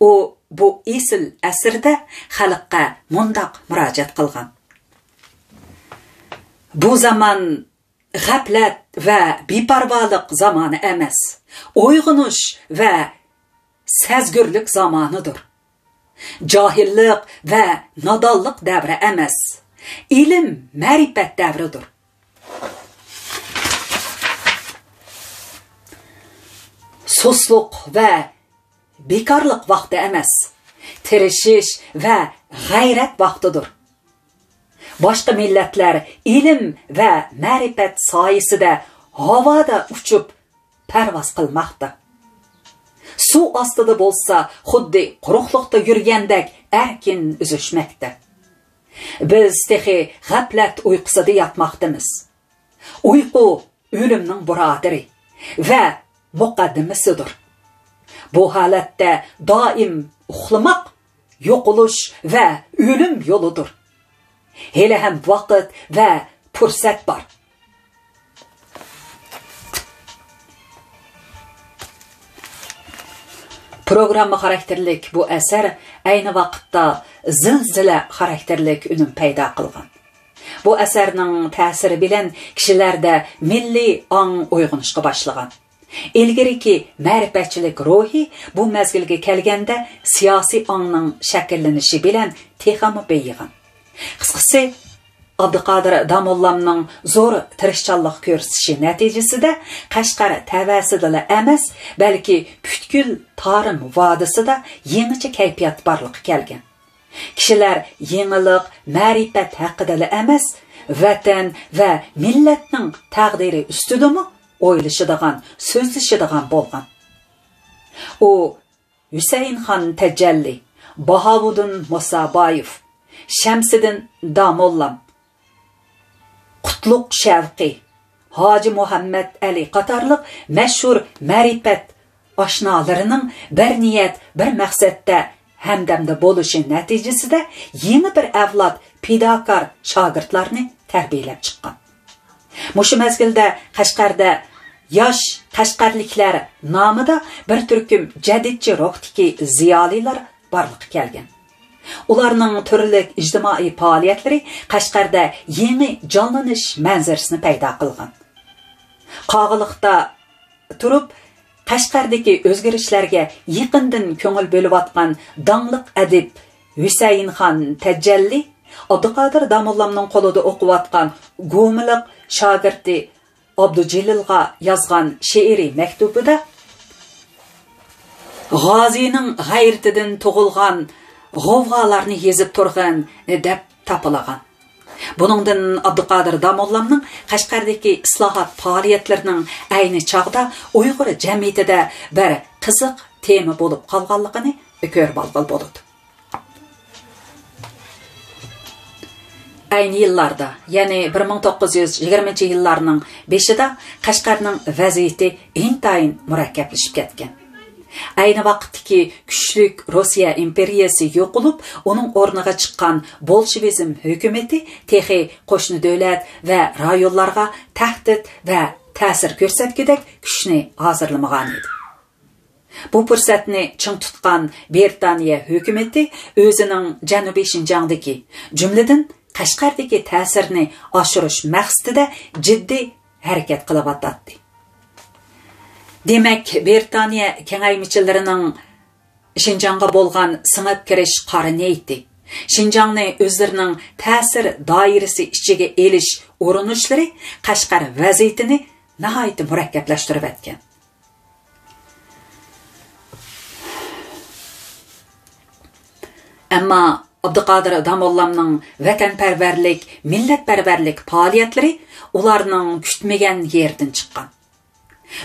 ئۇ بۇ ئېسىل ئەسىرىدە خەلققە مۇنداق مۇراجىئەت قىلغان: «بۇ زامان غەپلەت ۋە بىپەرۋالىق زامانى ئەمەس، ئويغىنىش ۋە سەزگۈرلۈك زامانىدۇر. جاھىللىق ۋە نادانلىق دەۋرى ئەمەس، ئىلىم-مەرىپەت دەۋرىدۇر. سۇسلۇق ۋە بىكارلىق ۋاقتى ئەمەس، تىرىشىش ۋە غەيرەت ۋاقتىدۇر. باشقا مىللەتلەر ئىلىم ۋە مەرىپەت سايىسىدە ھاۋادا ئۇچۇپ پەرۋاز قىلماقتا. سۇ ئاستىدا بولسا خۇددى قۇرۇقلۇقتا يۈرگەندەك ئەركىن ئۈزۈشمەكتە. بىز تېخى غەپلەت ئۇيقۇسىدا ياتماقتىمىز. ئۇيقۇ ئۆلۈمنىڭ بۇرادىرى ۋە مۇقەددىمىسىدۇر. بۇ ھالەتتە دائىم ئۇخلىماق يوقىلىش ۋە ئۆلۈم يولىدۇر. ھېلىھەم ۋاقىت ۋە پۇرسەت بار.» پروگرامما خاراكتېرلىك بۇ ئەسەر ئەينى ۋاقىتتا زىلزىلە خاراكتېرلىك ئۈنۈم پەيدا قىلغان. بۇ ئەسەرنىڭ تەسىرى بىلەن كىشىلەردە مىللىي ئاڭ ئويغىنىشقا باشلىغان. ئىلگىرىكى مەرىپەتچىلىك روھى بۇ مەزگىلگە كەلگەندە سىياسىي ئاڭنىڭ شەكىللىنىشى بىلەن تېخىمۇ بېيىغان. قىسقىسى، ئابدۇقادىر داموللامنىڭ زور تىرىشچانلىق كۆرسىتىشى نەتىجىسىدە قەشقەر تەۋەسىدىلا ئەمەس، بەلكى پۈتكۈل تارىم ۋادىسىدا يېڭىچە كەيپىيات بارلىققا كەلگەن. كىشىلەر يېڭىلىق، مەرىپەت ھەققىدىلا ئەمەس، ۋەتەن ۋە مىللەتنىڭ تەقدىرى ئۈستىدىمۇ ئويلىشىدىغان، سۆزلىشىدىغان بولغان. ئۇ ھۈسەيىنخان تەجەللى، باھاۋۇدۇن مۇسابايېۋ، شەمسىدىن داموللام، قۇتلۇق شەۋقى، ھاجى مۇھەممەد ئەلى قاتارلىق مەشھۇر مەرىپەت ئاشنالىرىنىڭ بىر نىيەت، بىر مەقسەتتە ھەمدەمدە بولۇشى نەتىجىسىدە يېڭى بىر ئەۋلاد پىداكار شاگىرتلارنى تەربىيەلەپ چىققان. مۇشۇ مەزگىلدە قەشقەردە ياش قەشقەرلىكلەر نامىدا بىر تۈركۈم جەدىدچى روھتىكى زىيالىيلار بارلىققا كەلگەن. ئۇلارنىڭ تۈرلۈك ئىجتىمائىي پائالىيەتلىرى قەشقەردە يېڭى جانلىنىش مەنزىرىسىنى پەيدا قىلغان. قاغىلىقتا تۇرۇپ، قەشقەردىكى ئۆزگىرىشلەرگە يېقىندىن كۆڭۈل بۆلۈۋاتقان داڭلىق ئەدىب ھۈسەيىنخان تەجەللى، ئابدۇقادىر داموللامنىڭ قولىدا ئوقۇۋاتقان گومىلىق شاگىرتى ئابدۇجېلىلغا يازغان شېئىرىي مەكتۇبىدا، «غازىنىڭ غەيرىتىدىن تۇغۇلغان، غوۋغالارنى يېزىپ تۇرغىن» دەپ تاپىلىغان. بۇنىڭدىن ئابدۇقادىر داموللامنىڭ قەشقەردىكى ئىسلاھات پائالىيەتلىرىنىڭ ئەينى چاغدا ئۇيغۇر جەمئىيىتىدە بىر قىزىق تېما بولۇپ قالغانلىقىنى كۆرۈپ ئالغىلى بولىدۇ. ئەينى يىللاردا، يەنى بىر مىڭ توققۇز يۈز يىگىرمىنچى يىللارنىڭ بېشىدا قەشقەرنىڭ ۋەزىيىتى ئىنتايىن مۇرەككەپلىشىپ كەتكەن. ئەينى ۋاقىتتىكى كۈچلۈك روسىيە ئىمپېرىيەسى يوقىلىپ، ئۇنىڭ ئورنىغا چىققان بولشېۋىزم ھۆكۈمىتى تېخى قوشنا دۆلەت ۋە رايونلارغا تەھدىت ۋە تەسىر كۆرسەتكۈدەك كۈچنى ھازىرلىمىغانىدى. بۇ پۇرسەتنى چىڭ تۇتقان بىرىتانىيە ھۆكۈمىتى ئۆزىنىڭ جەنۇبىي شىنجاڭدىكى، جۈملىدىن قەشقەردىكى تەسىرىنى ئاشۇرۇش مەقسىتىدە جىددىي ھەرىكەت قىلىۋاتاتتى. دېمەك، بىرىتانىيە كېڭەيمىچىلىرىنىڭ شىنجاڭغا بولغان سىڭىپ كىرىش قارا نىيىتى، شىنجاڭنى ئۆزلىرىنىڭ تەسىر دائىرىسى ئىچىگە ئېلىش ئۇرۇنۇشلىرى قەشقەر ۋەزىيىتىنى ناھايىتى مۇرەككەپلەشتۈرۈۋەتكەن. ئەمما ئابدۇقادىر داموللامنىڭ ۋەتەنپەرۋەرلىك، مىللەتپەرۋەرلىك پائالىيەتلىرى ئۇلارنىڭ كۈتمىگەن يېرىدىن چىققان.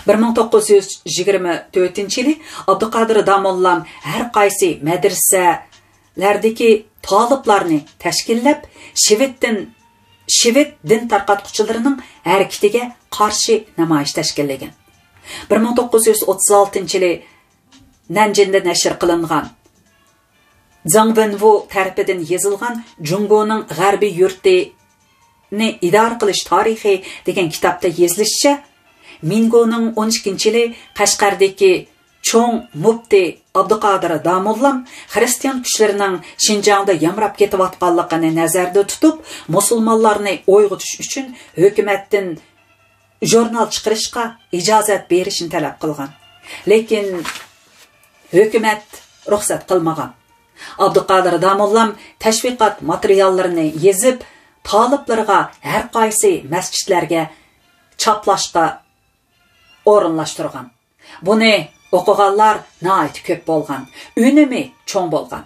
بىر مىڭ توققۇز يۈز يىگىرمە تۆتىنچى يىلى ئابدۇقادىر داموللام ھەر قايسى مەدرىسەلەردىكى تالىپلارنى تەشكىللەپ، شىۋېتتىن، شىۋېت دىن تارقاتقۇچىلىرىنىڭ ھەرىكىتىگە قارشى نامايىش تەشكىللىگەن. بىر مىڭ توققۇز يۈز ئوتتۇز ئالتىنچى يىلى نەنجىندە نەشر قىلىنغان زاڭ ۋېنۋۇ تەرىپىدىن يېزىلغان جۇڭگونىڭ غەربىي يۇرتىنى ئىدارە قىلىش تارىخى دېگەن كىتابتا يېزىلىشىچە، مىنگونىڭ ئون ئىككىنچى يىلى قەشقەردىكى چوڭ مۇپتى ئابدۇقادىر داموللام خىرىستىيان كۈچلىرىنىڭ شىنجاڭدا يامراپ كېتىۋاتقانلىقىنى نەزەردە تۇتۇپ، مۇسۇلمانلارنى ئويغىتىش ئۈچۈن ھۆكۈمەتتىن ژۇرنال چىقىرىشقا ئىجازەت بېرىشنى تەلەپ قىلغان. لېكىن ھۆكۈمەت رۇخسەت قىلمىغان. ئابدۇقادىر داموللام تەشۋىقات ماتېرىياللىرىنى يېزىپ، تالىپلىرىغا ھەر قايسى مەسچىتلەرگە چاپلاشقا ئورۇنلاشتۇرغان. بۇنى ئوقۇغانلار ناھايىتى كۆپ بولغان، ئۈنۈمى چوڭ بولغان.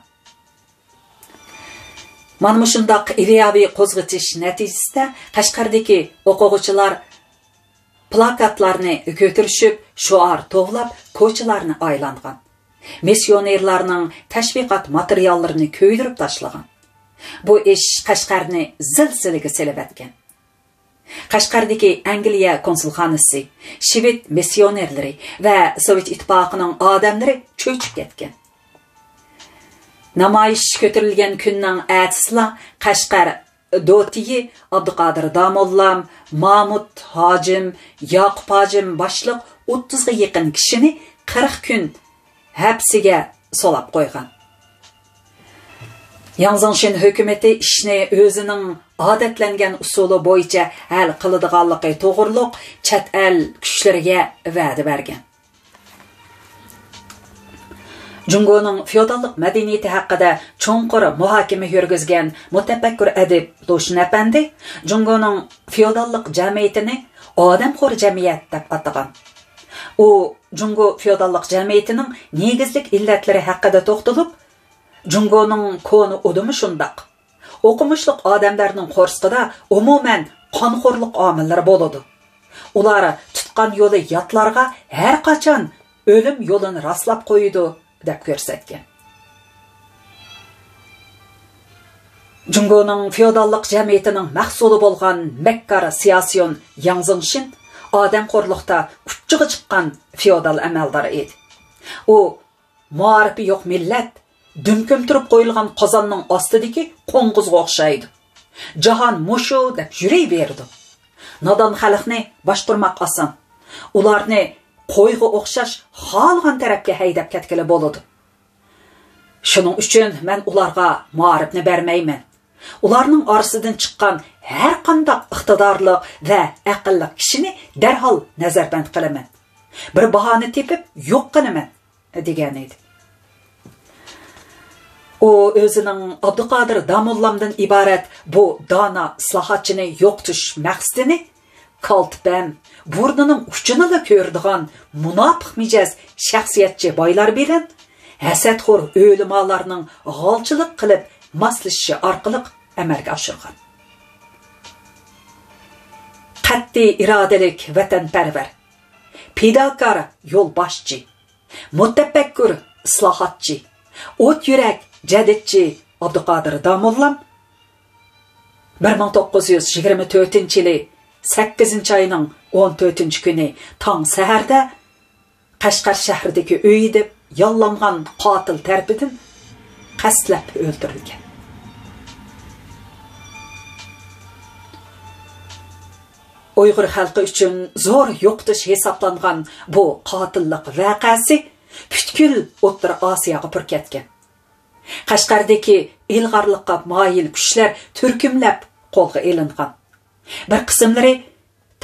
مانا مۇشۇنداق ئىدىيەۋى قوزغىتىش نەتىجىسىدە قەشقەردىكى ئوقۇغۇچىلار پلاكاتلارنى كۆتۈرۈشۈپ، شوئار توۋلاپ، كوچىلارنى ئايلانغان. مىسسىيونېرلارنىڭ تەشۋىقات ماتېرىياللىرىنى كۆيدۈرۈپ تاشلىغان. بۇ ئىش قەشقەرنى زىلزىلىگە سېلىۋەتكەن. قەشقەردىكى ئەنگلىيە كونسۇلخانىسى، شىۋېد مىسسىيونېرلىرى ۋە سوۋېت ئىتتىپاقىنىڭ ئادەملىرى چۆچۈپ كەتكەن. نامايىش كۆتۈرۈلگەن كۈننىڭ ئەتىسىلا قەشقەر دوتىيى ئابدۇقادىر داموللام، مامۇت ھاجىم، ياقۇپ ھاجىم باشلىق ئوتتۇزغا يېقىن كىشىنى قىرىق كۈن ھەپسىگە سولاپ قويغان. ياڭ زېڭشىن ھۆكۈمىتى ئىشنى ئۆزىنىڭ ئادەتلەنگەن ئۇسۇلى بويىچە ھەل قىلىدىغانلىقى توغرۇلۇق چەت ئەل كۈچلىرىگە ۋەدە بەرگەن. جۇڭگونىڭ فېئوداللىق مەدەنىيىتى ھەققىدە چوڭقۇر مۇھاكىمە يۈرگۈزگەن مۇتەپەككۇر ئەدىب لۇشۈن ئەپەندى جۇڭگونىڭ فېئوداللىق جەمئىيىتىنى ئادەمخور جەمئىيەت دەپ ئاتىغان. ئۇ جۇڭگو فېئوداللىق جەمئىيىتىنىڭ نېگىزلىك ئىللەتلىرى ھەققىدە توختىلىپ، جۇڭگونىڭ كونا ئۇدۇمى شۇنداق. ئوقۇمۇشلۇق ئادەملەرنىڭ قورسىقىدا ئومۇمەن قانخورلۇق ئامىللىرى بولىدۇ. ئۇلار تۇتقان يولى ياتلارغا ھەر قاچان ئۆلۈم يولىنى راسلاپ قويىدۇ، دەپ كۆرسەتكەن. جۇڭگونىڭ فېئوداللىق جەمئىيىتىنىڭ مەھسۇلى بولغان مەككار سىياسىيون ياڭ زېڭشىن ئادەمخورلۇقتا ئۇچچىغا چىققان فېئودال ئەمەلدار ئىدى. ئۇ مائارىپى يوق مىللەت، دۈم كۆمتۈرۈپ قويۇلغان قازاننىڭ ئاستىدىكى قوڭغۇزغا ئوخشايدۇ. جاھان مۇشۇ دەپ يۈرۈۋېرىدۇ. نادان خەلقنى باشقۇرماق ئاسان. ئۇلارنى قويغا ئوخشاش خالىغان تەرەپكە ھەيدەپ كەتكىلى بولىدۇ. شۇنىڭ ئۈچۈن مەن ئۇلارغا مائارىپنى بەرمەيمەن. ئۇلارنىڭ ئارىسىدىن چىققان ھەر قانداق ئىقتىدارلىق ۋە ئەقىللىق كىشىنى دەرھال نەزەربەند قىلىمەن. بىر باھانە تېپىپ يوق قىلىمەن، دېگەنىدى. ئۇ ئۆزىنىڭ ئابدۇقادىر داموللامدىن ئىبارەت بۇ دانا ئىسلاھاتچىنى يوقىتىش مەقسىتىنى كالتىپەم، بۇرنىنىڭ ئۇچىنىلا كۆرىدىغان مۇناپىق مىجەز شەخسىيەتچى بايلار بىلەن ھەسەتخور ئۆلىمالارنىڭ غالچىلىق قىلىپ ماسلىشىشى ئارقىلىق ئەمەلگە ئاشۇرغان. قەتئىي ئىرادىلىك ۋەتەنپەرۋەر، پىداكار يولباشچى، مۇتەپەككۇر ئىسلاھاتچى، ئوت يۈرەك جەدىدچى ئابدۇقادىر داموللام بىر مىڭ توققۇز يۈز يىگىرمە تۆتىنچى يىلى سەككىزىنچى ئاينىڭ ئون تۆتىنچى كۈنى تاڭ سەھەردە قەشقەر شەھىرىدىكى ئۆيىدە ياللانغان قاتىل تەرىپىدىن قەستلەپ ئۆلتۈرۈلگەن. ئۇيغۇر خەلقى ئۈچۈن زور يوقىتىش ھېسابلانغان بۇ قاتىللىق ۋەقەسى پۈتكۈل ئوتتۇرا ئاسىياغا پۈر كەتكەن. قەشقەردىكى ئىلغارلىققا مايىل كۈچلەر تۈركۈملەپ قولغا ئېلىنغان. بىر قىسىملىرى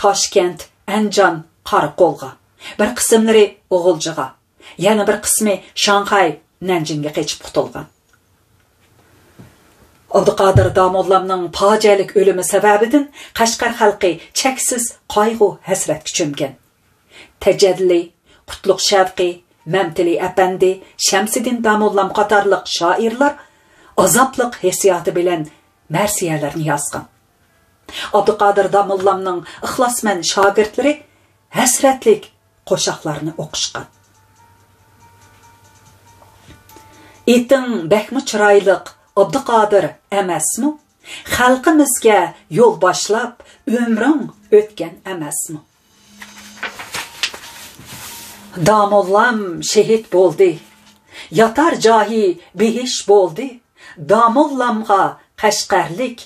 تاشكەنت، ئەنجان، قاراقولغا، بىر قىسىملىرى غۇلجىغا، يەنە بىر قىسمى شاڭخەي، نەنجىڭگە قېچىپ قۇتۇلغان. ئابدۇقادىر داموللامنىڭ پاجىئەلىك ئۆلۈمى سەۋەبىدىن قەشقەر خەلقى چەكسىز قايغۇ-ھەسرەتكە چۆمگەن. تەجەللى، قۇتلۇق شەۋقى، مەمتىلى ئەپەندى، شەمسىدىن داموللام قاتارلىق شائىرلار ئازابلىق ھېسسىياتى بىلەن مەرسىيەلەرنى يازغان. ئابدۇقادىر داموللامنىڭ ئىخلاسمەن شاگىرتلىرى ھەسرەتلىك قوشاقلارنى ئوقۇشقان. ئېتىڭ بەكمۇ چىرايلىق، ئابدۇقادىر، ئەمەسمۇ؟ خەلقىمىزگە يول باشلاپ ئۆمرۈڭ ئۆتكەن ئەمەسمۇ؟ داموللام شېھىت بولدى، ياتار جايى بېھىش بولدى. داموللامغا قەشقەرلىك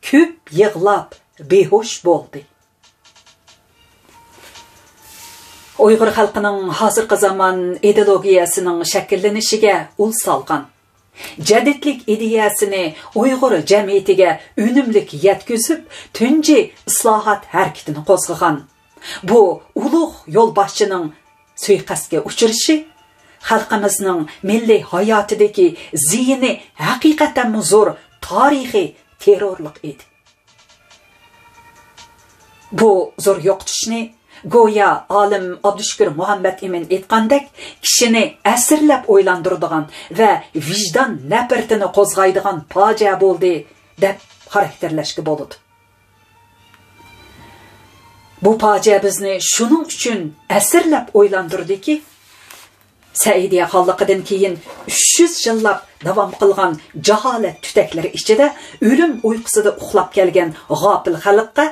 كۆپ يىغلاپ بىھوش بولدى. ئۇيغۇر خەلقىنىڭ ھازىرقى زامان ئىدېئولوگىيەسىنىڭ شەكىللىنىشىگە ئۇل سالغان، جەدىدلىك ئىدىيەسىنى ئۇيغۇر جەمئىيىتىگە ئۈنۈملۈك يەتكۈزۈپ، تۇنجى ئىسلاھات ھەرىكىتىنى قوزغىغان بۇ ئۇلۇغ يولباشچىنىڭ سۇيىقەستكە ئۇچرىشى خەلقىمىزنىڭ مىللىي ھاياتىدىكى زىيىنى ھەقىقەتەنمۇ زور تارىخىي تېررورلۇق ئىدى. بۇ زور يوقىتىشنى، گويا ئالىم ئابدۇشۈكۈر مۇھەممەتئىمىن ئېيتقاندەك، كىشىنى ئەسىرلەپ ئويلاندۇرىدىغان ۋە ۋىجدان نەپرىتىنى قوزغايدىغان پاجىئە بولدى، دەپ خاراكتېرلەشكە بولىدۇ. بۇ پاجىئە بىزنى شۇنىڭ ئۈچۈن ئەسىرلەپ ئويلاندۇردىكى، سەئىدىيە خانلىقىدىن كېيىن ئۈچ يۈز يىللاپ داۋام قىلغان جاھالەت تۈتەكلىرى ئىچىدە ئۆلۈم ئۇيقۇسىدا ئۇخلاپ كەلگەن غاپىل خەلققە،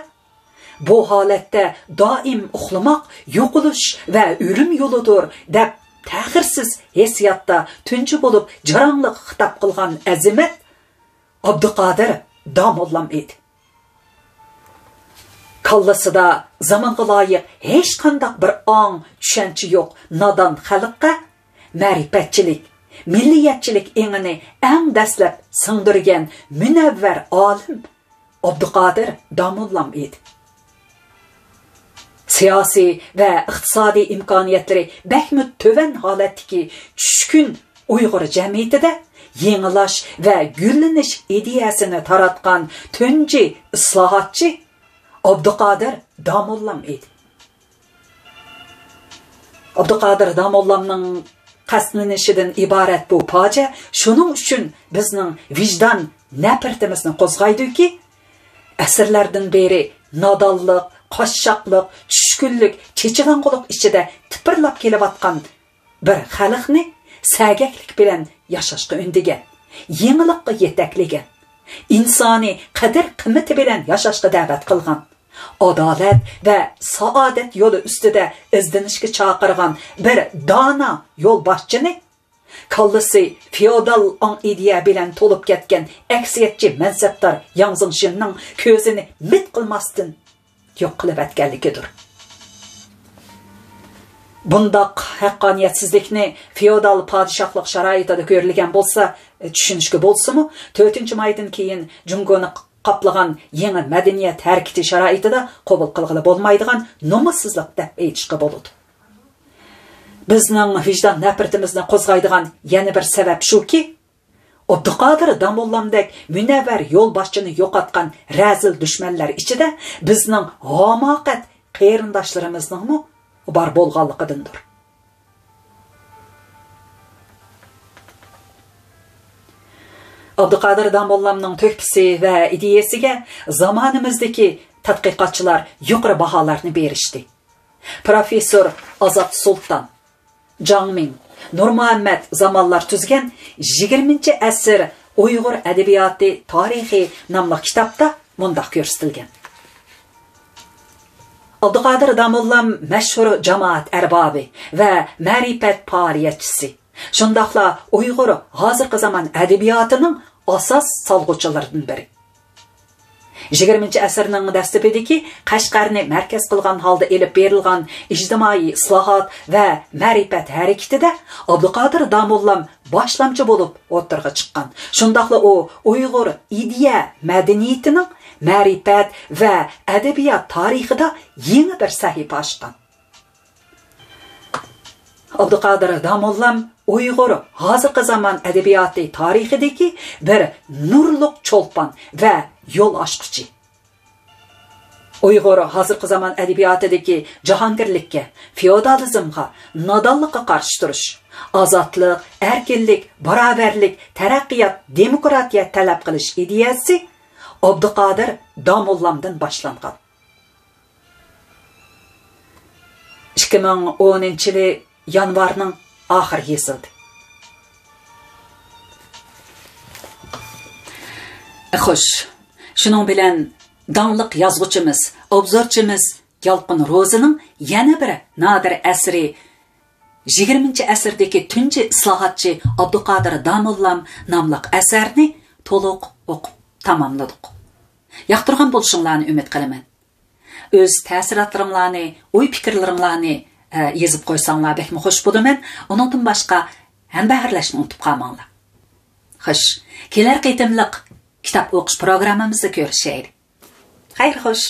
بۇ ھالەتتە دائىم ئۇخلىماق يوقىلىش ۋە ئۆلۈم يولىدۇر، دەپ تەخىرسىز ھېسسىياتتا تۇنجى بولۇپ جاراڭلىق خىتاب قىلغان ئەزىمەت ئابدۇقادىر داموللام ئىدى. كاللىسىدا زامانغا لايىق ھېچقانداق بىر ئاڭ، چۈشەنچە يوق نادان خەلققە مەرىپەتچىلىك، مىللىيەتچىلىك ئېڭىنى ئەڭ دەسلەپ سىڭدۈرگەن مۇنەۋۋەر ئالىم ئابدۇقادىر داموللام ئىدى. سىياسىي ۋە ئىقتىسادىي ئىمكانىيەتلىرى بەكمۇ تۆۋەن ھالەتتىكى چۈشكۈن ئۇيغۇر جەمئىيىتىدە يېڭىلاش ۋە گۈللىنىش ئىدىيەسىنى تاراتقان تۇنجى ئىسلاھاتچى ئابدۇقادىر داموللام ئىدى. ئابدۇقادىر داموللامنىڭ قەستلىنىشىدىن ئىبارەت بۇ پاجىئە شۇنىڭ ئۈچۈن بىزنىڭ ۋىجدان نەپرىتىمىزنى قوزغايدۇكى، ئەسىرلەردىن بېرى نادانلىق، قاششاقلىق، چۈشكۈنلۈك، چېچىلاڭغۇلۇق ئىچىدە تىپىرلاپ كېلىۋاتقان بىر خەلقنى سەگەكلىك بىلەن ياشاشقا ئۈندىگەن، يېڭىلىققا يېتەكلىگەن، ئىنسانىي قەدىر-قىممىتى بىلەن ياشاشقا دەۋەت قىلغان، ئادالەت ۋە سائادەت يولى ئۈستىدە ئىزدىنىشكە چاقىرغان بىر دانا يولباشچىنى، كاللىسى فېئودال ئاڭ-ئىدىيە بىلەن تولۇپ كەتكەن ئەكسىيەتچى مەنسەپدار ياڭ زېڭشىننىڭ كۆزىنى مىت قىلماستىن يوق قىلىۋەتكەنلىكىدۇر. بۇنداق ھەققانىيەتسىزلىكنى فېئودال پادىشاھلىق شارائىتىدا كۆرۈلگەن بولسا، چۈشىنىشكە بولسىمۇ، تۆتىنچى مايدىن كېيىن جۇڭگونى قاپلىغان يېڭى مەدەنىيەت ھەرىكىتى شارائىتىدا قوبۇل قىلغىلى بولمايدىغان نومۇسسىزلىق دەپ ئېيتىشقا بولىدۇ. بىزنىڭ ۋىجدان نەپرىتىمىزنى قوزغايدىغان يەنە بىر سەۋەب شۇكى، ئابدۇقادىر داموللامدەك مۇنەۋۋەر يولباشچىنى يوقاتقان رەزىل دۈشمەنلەر ئىچىدە بىزنىڭ ھاماقەت قېرىنداشلىرىمىزنىڭمۇ بار بولغانلىقىدىندۇر. ئابدۇقادىر داموللامنىڭ تۆھپىسى ۋە ئىدىيەسىگە زامانىمىزدىكى تەتقىقاتچىلار يۇقىرى باھالارنى بېرىشتى. پروفېسسور ئازات سۇلتان، جاڭ مىڭ، نۇرمۇھەممەت زامانلار تۈزگەن يىگىرمىنچى ئەسىر ئۇيغۇر ئەدەبىياتى تارىخى ناملىق كىتابتا مۇنداق كۆرسىتىلگەن. ئابدۇقادىر داموللام مەشھۇر جامائەت ئەربابى ۋە مەرىپەت پائالىيەتچىسى، شۇنداقلا ئۇيغۇر ھازىرقى زامان ئەدەبىياتىنىڭ ئاساس سالغۇچىلىرىدىن بىرى. يىگىرمىنچى ئەسىرنىڭ دەسلىپىدىكى قەشقەرنى مەركەز قىلغان ھالدا ئېلىپ بېرىلغان ئىجتىمائىي ئىسلاھات ۋە مەرىپەت ھەرىكىتىدە ئابدۇقادىر داموللام باشلامچى بولۇپ ئوتتۇرىغا چىققان. شۇنداقلا ئۇ ئۇيغۇر ئىدىيە مەدەنىيىتىنىڭ مەرىپەت ۋە ئەدەبىيات تارىخىدا يېڭى بىر سەھىپە ئاچقان. ئابدۇقادىر داموللام ئۇيغۇر ھازىرقى زامان ئەدەبىياتى تارىخىدىكى بىر نۇرلۇق چولپان ۋە يول ئاچقۇچى. ئۇيغۇر ھازىرقى زامان ئەدەبىياتىدىكى جاھانگىرلىككە، فېئودالىزمغا، نادانلىققا قارشى تۇرۇش، ئازادلىق، ئەركىنلىك، باراۋەرلىك، تەرەققىيات، دېموكراتىيە تەلەپ قىلىش ئىدىيەسى ئابدۇقادىر داموللامدىن باشلانغان. ئىككى مىڭ ئونىنچى يىلى يانۋارنىڭ ئاخىرى يېزىلدى. خوش، شۇنىڭ بىلەن داڭلىق يازغۇچىمىز، ئوبزورچىمىز يالقۇن روزىنىڭ يەنە بىر نادىر ئەسىرى، يىگىرمىنچى ئەسىردىكى تۇنجى ئىسلاھاتچى ئابدۇقادىر داموللام ناملىق ئەسەرنى تولۇق ئوقۇپ تاماملىدۇق. ياقتۇرغان بولۇشۇڭلارنى ئۈمىد قىلىمەن. ئۆز تەسىراتلىرىڭلارنى، ئوي-پىكىرلىرىڭلارنى، ئە، يېزىپ قويساڭلار بەكمۇ خوش بولىمەن. ئۇنىڭدىن باشقا ھەمبەھىرلەشنى ئۇنتۇپ قالماڭلار. خوش، كېلەر قېتىملىق كىتاب ئوقۇش پروگراممىمىزدا كۆرۈشەيلى. خەير خوش.